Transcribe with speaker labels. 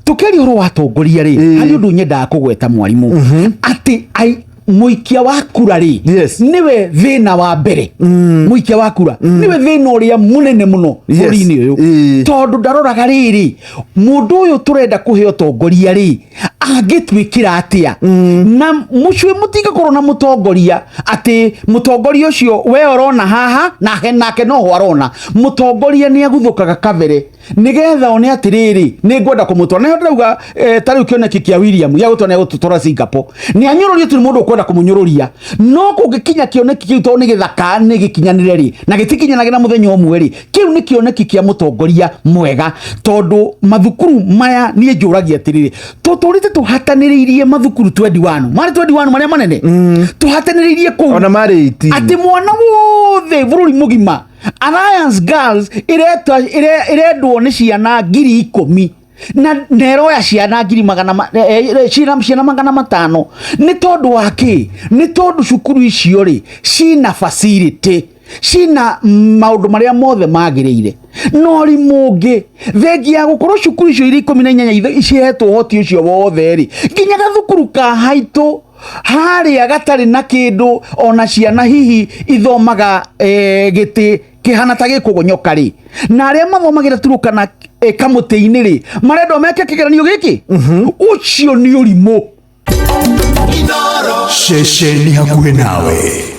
Speaker 1: Tukiaria ũhoro wa atongoria rĩ, harĩ ũndũ nyendaga kũgweta, mwarimũ, atĩ mũikia wa kura rĩ, nĩwe thĩna wa mbere. Mũikia wa kura nĩwe thĩna ũrĩa mũnene mũno bũrũri-inĩ ũyũ, tondũ ndaroraga rĩrĩ, mũndũ ũyũ tũrenda kũhe ũtongoria rĩ, angĩtwĩkĩra atĩa? Na mũcuĩ mũtingĩkorwo na mũtongoria atĩ mũtongoria ũcio we ũrona haha na nake noho arona. Mũtongoria nĩ aguthũkaga kabere nigetha one atiriri, nĩ ngwenda kũmũtwara. Nĩho ndĩrauga, ta rĩu kĩoneki kĩa William gĩa gũtwara, nĩ gũtũtwara Singapore, nĩ anyũrũrie tũrĩ mũndũ ũkwenda kũmũnyũrũria. No kũngĩkinya kĩoneki kĩu, tondũ nĩ gĩthaka, nĩ gĩkinyanĩre rĩ, na gĩtikinyanagĩra na mũthenya ũmwe rĩ, kĩu nĩ kĩoneki kĩa mũtongoria mwega. Tondũ mathukuru maya, niĩ njũragia atĩrĩrĩ, tũtũrĩte tũhatanĩrĩirie mathukuru 21, marĩ 21 marĩa manene, tũhatanĩrĩirie kũu.
Speaker 2: Ona marĩ 18.
Speaker 1: Atĩ mwana wothe bũrũri mũgima, Alliance Girls ĩrendwo nĩ ciana 10,000 na neroya ciana ngiri magana ciana 500. Nĩ tondũ wa kĩ? Nĩ tondũ cukuru icio rĩ, cina facility, cina maũndũ marĩa mothe magĩrĩire. No rimũ ũngĩ, thengia ya gũkorwo cukuru icio irĩ 18 cihetwo ũhoti ũcio wothe rĩ, nginya gathukuru ka haitũ harĩa gatarĩ na kĩndũ, ona ciana hihi ithomaga gĩtĩ kĩhana ta gĩkũgonyoka rĩ, na arĩa mathomagĩra Turukana kamũtĩ-inĩ rĩ, marendwo meke kĩgeranio gĩkĩ. Ũcio nĩ ũrimũ.
Speaker 3: Ceceni hakuhĩ nawe.